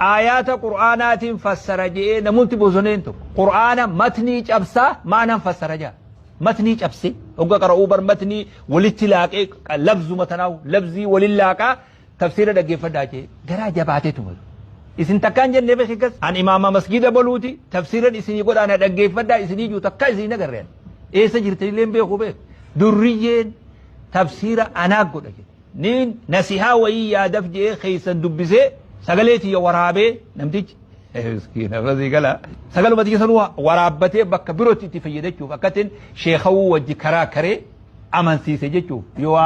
Aayaata Qur'aanaatiin fassara je'ee namumti bosoneen tokko Qur'aana matnii cabsaa ma'anaan fassara ja'a. Matnii cabsee hogga qara'uu bar matnii walitti laaqee labzuma tanaahu labzii walin laaqaa tafsiira dhaggeeffadhaa jee garaa jabaatee tumatu. Isin takkaan jennee beeki gas an imaama masgiida boluuti tafsiiran isinii godhaa na dhaggeeffadhaa isinii jiru takkaa isinii nagarreen. Eessa jirtanillee hin beeku beek. Durriyyeen tafsiira anaa godha jedhe. Niin nasihaa wayii yaadaf je'ee keessan dubbisee sagalee tiyya waraabee namtichi miskiina rasii gala sagaluma tiyya sanuu waraabbatee bakka birootti itti fayyadachuuf akkatiin sheekawuu wajji karaa karee amansiise jechuuf yoo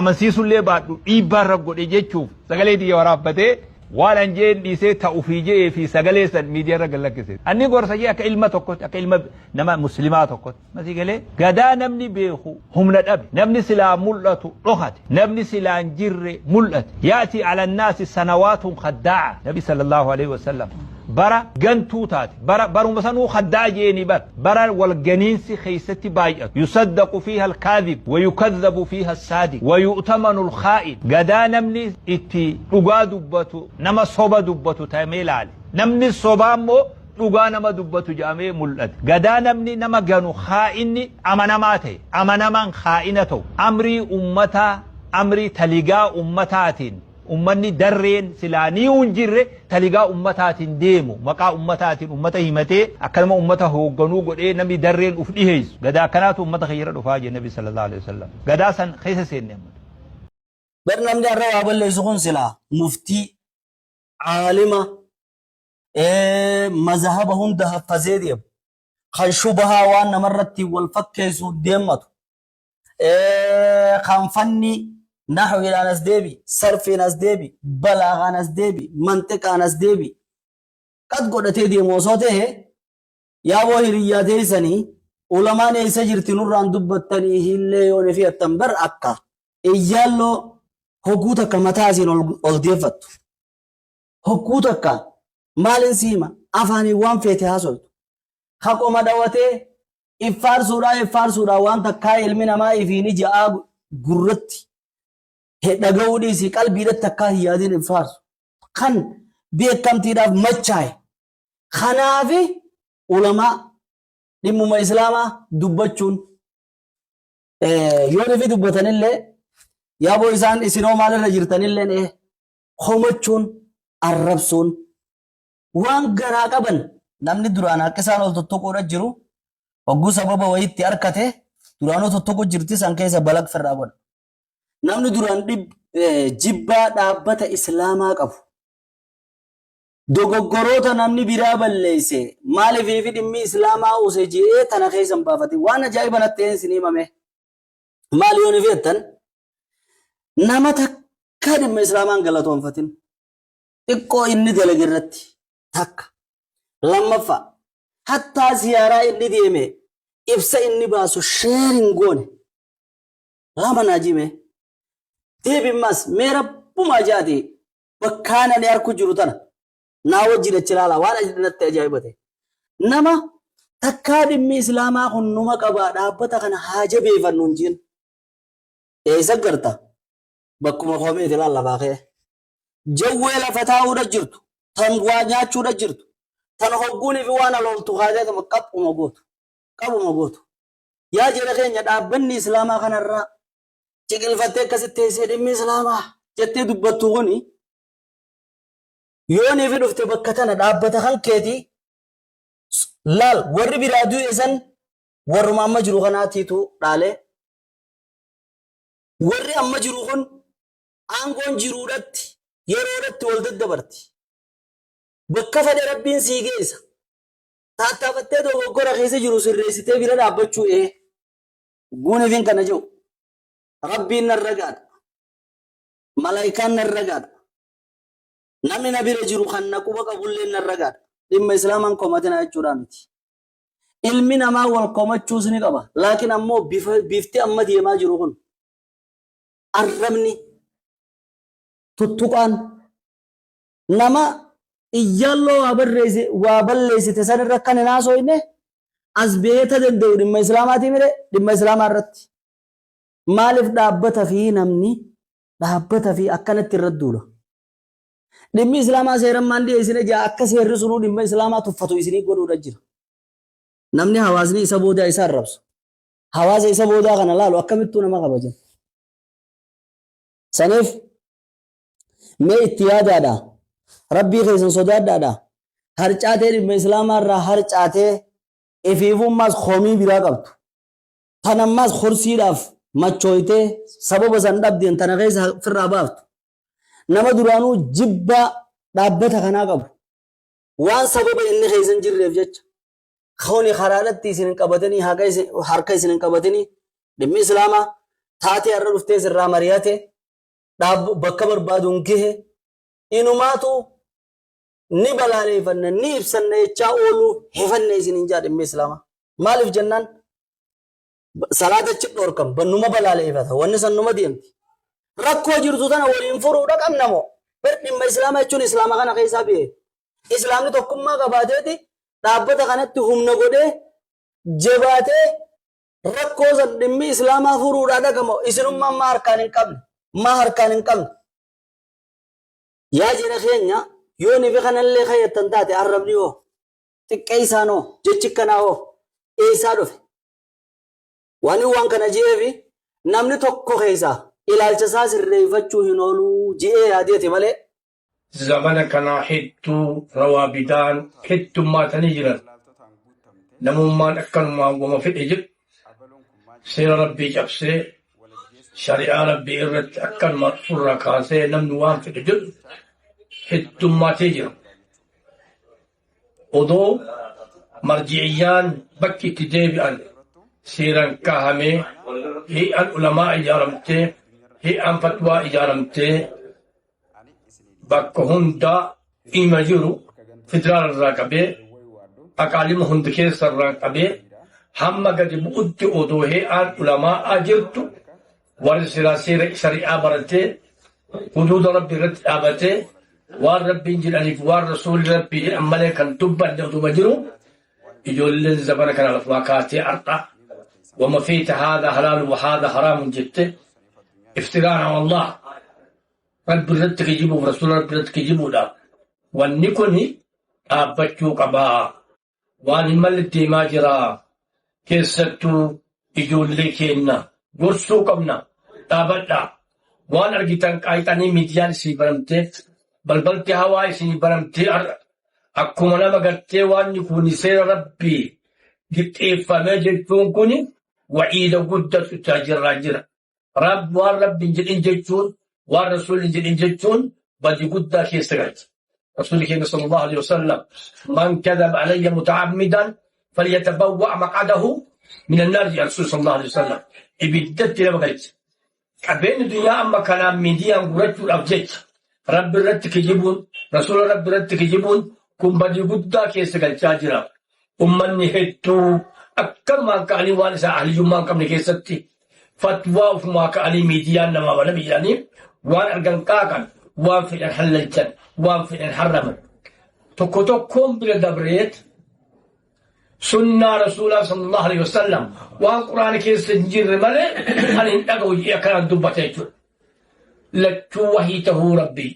amansiisullee baadhu dhiibbaa irra godhe jechuuf sagalee tiyya waraabbatee waan an jeen dhiisee ta'ufii je'ee fi sagalee san miidiyaa irra gad lakkise. Anni gorsa jee akka ilma tokkotti akka ilma nama muslimaa tokkotti. Masii galee gadaa namni beeku humna dhabe namni silaa mul'atu dhokate namni silaa hin jirre mul'ate yaati ala naasi sanawaatun kaddaa'a nabi sallallahu alaihi wasallam bara gantuu taate bara baruma sanuu kaddaa'a jeeni bar bara wal ganiinsi keessatti baay'atu yusaddaqu fiiha alkaadhib wa yukadhabu fiiha assaadiq wa yu'tamanu alkhaa'in gadaa namni itti dhugaa dubbatu nama soba dubbatu ta'ee laale namni sobaa immoo dhugaa nama dubbatu jedhamee mul'ate. Gadaa namni nama ganu khaa'inni amanamaa ta'e, amanamaan khaa'ina ta'u, amrii ummataa, amrii taligaa ummataatiin ummanni darreen silaa ni hin jirre taligaa ummataatiin deemu, maqaa ummataatiin ummata himatee akkanuma ummata hoogganuu godhee namni darreen uf dhiheessu. Gadaa akkanaatu ummata keeyyarra dhufaa jedhe Nabi sallallahu alaihi wasallam. Gadaa san keessa seenne amma. Bar namni har'a waa balleessu kun silaa muftii, aalima, mazahaba hunda haffazee deemu kan shubahaa waan namarratti wal fakkeessu deemmatu kan fanni nahwiidhaan as deebi sarfiin as deebi balaagaan as deebi manxiqaan as deebi qad godhatee deemu osoo ta'e yaaboo hiriyyaa teessanii ulamaan eessa jirti nurraan dubbattanii hillee yoon fi attan bar akka iyyaalloo hogguu takka mataa asiin ol deeffattu. Hogguu takka maalin si hima afaaniin waan feete haasoytu. Ka qoma dhawatee iffaarsuudhaa iffaarsuudhaa waan takkaa ilmi namaa ifiin ija'aa gurratti dhaga'uu dhiisii qalbiidhatti takkaa hin yaadin iffaarsu. Kan beekamtiidhaaf machaaye. Kanaafi ulamaa dhimmuma islaamaa dubbachuun yoon ifi dubbatanillee yaaboo isaan isinoo maalirra jirtanillee komachuun, arrabsuun waan garaa qaban namni duraan harki isaan ol tuttuquudha jiru hogguu sababa wayiitti harkate duraanuu tuttuqu jirti san keessa balaq firraa godha. Namni duraan jibbaa dhaabbata islaamaa qabu dogoggoroota namni biraa balleesse maaliif fi dhimmi islaamaa use je'ee tana keessa hin baafatin waan ajaa'iba natti ta'een isin himame maal yoo ni feettan nama takka Takkaa dhimma Islaamaa hin galatoonfatin. Xiqqoo inni dalage irratti takka. Lammaffaa hattaa ziyaaraa inni deeme ibsa inni baasu sheer hin goone. Lama naa jime. Deebimmas mee rabbumaa jaati bakkaan ani arku jiru tana naa wajjin achi ilaalaa waan natti ajaa'iba ta'e. Nama takkaa dhimmi Islaamaa kun numa qabaa dhaabbata kana haa jabeeffannu hin jeen. Eessa garta? Bakkuma komeeti laal lafaa kee. Jawwee lafa taa'uudha jirtu. Tan waa nyaachuudha jirtu. Tan hogguunii fi waan alooltu kaatee tuma qaphuma gootu. Qabuma gootu. Yaa jara keenya dhaabbanni Islaamaa kanarraa ciqilfattee akkasitti teessee dhimmi Islaamaa jettee dubbattu kuni yoonii fi dhufte bakka tana dhaabbata kan keetii laal warri biraa du'e san warruma amma jiru kanaatiitu dhaalee Warri amma jiru kun aangoon jiruudhatti yeroodhatti wal daddabarti. Bakka fedhe rabbiin sii geessa. Taattaafattee dogoggora keessa jiru sirreessitee bira dhaabbachuu ee. Guunifin kana jiru. Rabbiin narra gaadha. Malaayikaan narra gaadha. Namni na bira jiru kan na quba qabullee narra gaadha. Dhimma Islaamaan komatina jechuudha miti. Ilmi namaa wal komachuus ni qaba. Laakiin ammoo bifti amma deemaa jiru kun arrabni tuttuqaan nama iyyaalloo waa barreesse waa balleessite san irra kan hin haasoyne as beeta danda'u dhimma islaamaatii mire dhimma islaamaa irratti maaliif dhaabbata fi namni dhaabbata fi akkanatti irratti duula. Dhimmi Islaamaa seerammaan dhiyeessine jaa akka seerri sunuu dhimma Islaamaa tuffatu isinii godhuudha jira. Namni hawaasni isa boodaa isa arrabsu. Hawaasa isa boodaa kana laalu akkamittuu nama kabajan. Saniif mee itti yaadaadha. Rabbii keessan sodaadhaadha. Harcaatee dhimma Islaamaa irraa harcaatee ifiifummaas komii biraa qabdu. Tan ammaas korsiidhaaf machooytee sababa san dhabdeen tana keessa firraa baaftu. Nama duraanuu jibbaa dhaabbata kanaa qabu. Waan sababa inni keessa hin jirreef jecha. Kuni karaadhatti isin hin qabatanii harka isin hin qabatanii dhimmi Islaamaa taatee har'a dhuftee sirraa mari'ate bakka barbaaduun gahe inumaatu ni balaaleeffanna ni ibsanna jechaa ooluu hefanne isin hin jaa dhimmi Islaamaa. Maaliif jennaan salaata achi dhorkan numa balaaleeffata wanni san numa deemti. Rakkoo jirtu tana waliin furuudha qabna moo bar dhimma Islaamaa jechuun Islaama kana keessaa ba'e. Islaamni tokkummaa qabaateeti dhaabbata kanatti humna godhee jabaatee rakkoo san dhimmi Islaamaa furuudhaa dhaqama isinummaan maa harkaan hin qabne maa harkaan hin qabne. Yaa jara keenya yoo nifi kanallee kayyattan taate arrabni hoo xiqqeessaan hoo jechi kanaa hoo eessaa dhufe. Waan waan kana je'eefi namni tokko keessaa ilaalcha isaa sirreeffachuu hin ooluu je'ee yaadeeti malee. Zamana kanaa hedduu rawaabidaan heddummaatanii jiran. Namummaan akkanumaan wama fedhe jedhu seera Rabbii cabsee shari'aa Rabbii irratti akkanumaan ofirraa kaasee namni waan fedhe jedhu heddummaatee jira. Odoo marji'iyyaan bakki itti deebi'an seeraan kaahamee hi'an ulamaa ijaaramtee hi'an fatwaa ijaaramtee bakka hundaa dhimma jiru federaala irraa qabee aqaalima hunda keessa irraa qabee hamma gadi bu'utti odoo hi'aan ulamaa jirtu warri silaa seera shari'aa baratee huduuda rabbi irratti dhaabatee waan rabbiin jedhaniif waan rasuulli rabbii jedhan malee kan dubbanne oduma jiru ijoolleen zabana kana lafaa kaatee har'a wama feete haadha halaalu wa haadha haraamun jette iftiraan ala Allah rabbi irratti kijibuuf rasuula rabbi irratti kijibuudhaaf wanni kuni dhaabbachuu qabaa. Waan hin malle deemaa jira. Keessattuu ijoollee keenna gorsuu qabna. Dhaabadhaa. Waan argitan qaayixanii miidiyaan isinii banamtee balbalti hawaa isinii banamtee har'a akkuma nama gartee waan kun seera rabbii qixxeeffamee jechuun kun wa'iida guddatu itti jirraa jira. Rabb waan rabbi hin jedhin jechuun waan rasuulli hin jedhin jechuun badii guddaa keessa galcha. Rasuulli keenya sallallahu alaihi wasallam man kadhaba alayya muta'ammidan falyatabawwa maq'adahu min annaar jedha rasuulli sallallahu alaihi wasallam. Ibiddatti nama galcha. Qabeenyi duniyaa amma kanaan miidiyaan gurachuudhaaf jecha rabbi irratti kijibuun rasuula rabbi irratti kijibuun kun badii guddaa keessa galchaa jira. Ummanni hedduu akkanumaan ka'anii waan isaa ahliyyummaa hin qabne keessatti fatwaa ofumaa ka'anii miidiyaan namaa baname jedhanii waan argan qaaqan, waan fedhan hallalchan, waan fedhan harraman. Tokko tokkoon bira dabreet sunnaa rasuulaa sallallahu alaihi wasallam waan quraana keessa hin jirre malee ani hin dhaga'u jedhee akkanaan dubbata jechuudha. Lachuu wahii tahuu rabbii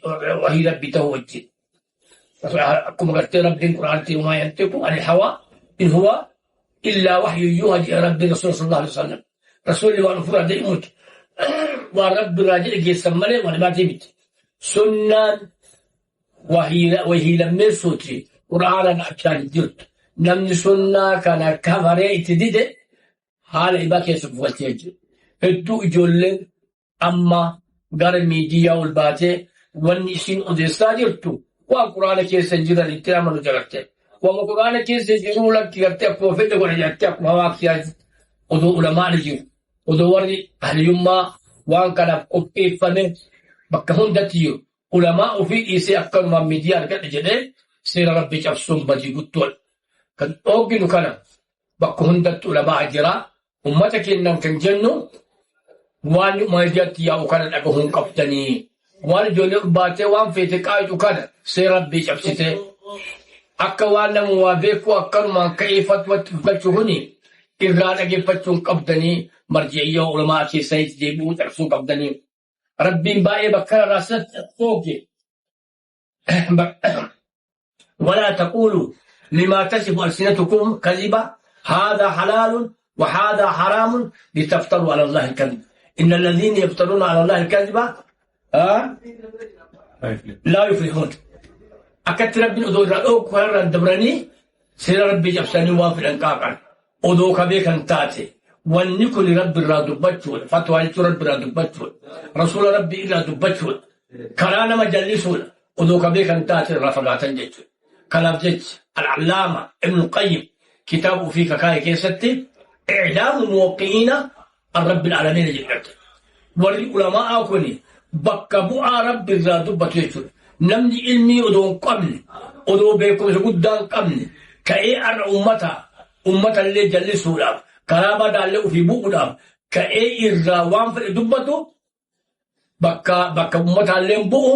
wahii rabbii tahuu wajjin. Akkuma gartee rabbiin quraanatti wamaa yantiqu anil hawaa in huwa illaa wahyu yuuha jedhe rabbiin rasuula sallallahu alaihi wasallam. Rasuulli waan ofirraa deemuuti. Waan rabbi irraa jedhe geessan malee waan dhibaatii miti. Sunnaan wahii lammeessuuti quraanaan achaan hin jirtu. Namni sunnaa kana kafaree itti dide haala dhibaa keessa kufattee jechuudha. Hedduu ijoolleen amma gara miidiyaa ol baatee wanni isiin odeessaa jirtu waan quraana keessa hin jiran itti amanu jagarte. Wama quraana keessa jiruu lakki gartee akkuma fedhe godha jettee akkuma hawaa kiyyaa odoo ulamaan jiru odoo warri ahliyyummaa waan kanaaf qopheeffame bakka hundatti jiru ulamaa ofii dhiisee akkanumaan miidiyaa argadhe jedhee seera rabbii cabsuun badii guddoodha. Kan dhooginu kana bakka hundatti ulamaa jira. Ummata keenyan kan jennu waan miidiyaatti yaa'u kana dhagahuu hin qabdanii. Waan ijoollee baatee waan feete qaayitu kana seera rabbii cabsitee akka waan nama waa beeku akkanumaan ka'ee fatwatti galchu kuni irraa dhageeffachuu hin qabdanii marji'iyyaa ulamaa keessanitti deebi'uu cabsuu qabdanii. Rabbiin baay'ee bakka irraa sirratti dhooge. ولا تقولوا لما تصف ألسنتكم كذبا هذا حلال وهذا حرام لتفتروا على الله الكذب إن الذين يفترون على الله الكذب لا يفلحون. Akkatti Rabbiin odoo irraa dhookku kanarraan dabranii seera Rabbii cabsanii waan fedhan qaaqan. Odoo ka beekan taate wanni kun Rabbi irraa dubbachuudha. Fatwaa jechuun Rabbi irraa dubbachuudha. Rasuula Rabbii irraa dubbachuudha. Karaa nama jallisuudha. Odoo ka beekan taate irraa fagaatan jechuudha. Kanaaf jecha Al-Allaama Ibn Qayyim kitaaba ofii kakaa'e keessatti I'laamu muwaqqi'iina an Rabbil Aalamiina jedhate. Warri ulamaa'aa kun bakka bu'aa Rabbi irraa dubbatu jechuudha. Namni ilmii odoo hin qabne, odoo beekumsa guddaa hin qabne, ka'ee har'a ummata, ummata illee jallisuudhaaf, karaa badaa illee ofii bu'uudhaaf, ka'ee irraa waan fedhe dubbatu, bakka bakka ummataa illee hin bu'u,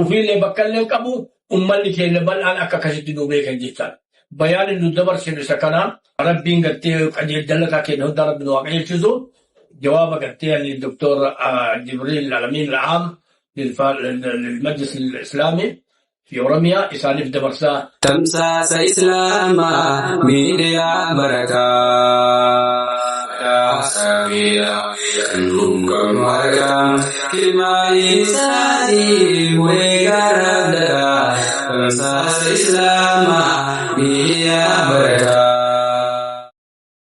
ofiillee bakka illee hin qabu, ummanni keenya bal'aan akka akkasitti nu beekan jechaadha. Bayaanni nu dabarsinu isa kana Rabbiin gartee qajeel jallataa keenya hundaa Rabbi nu haa qajeelchisu. Jawaaba gartee ani Doktor Jibriil Alamiin Al'aam للمجلس الإسلامي في أورميا إسانif dabarsaa. Tamsaasa Islaamaa Miidiyaa Barakaa. Kan mukkam harkaa kilmaa isaatii weegara daraa. Tamsaasa Islaamaa Miidiyaa Barakaa.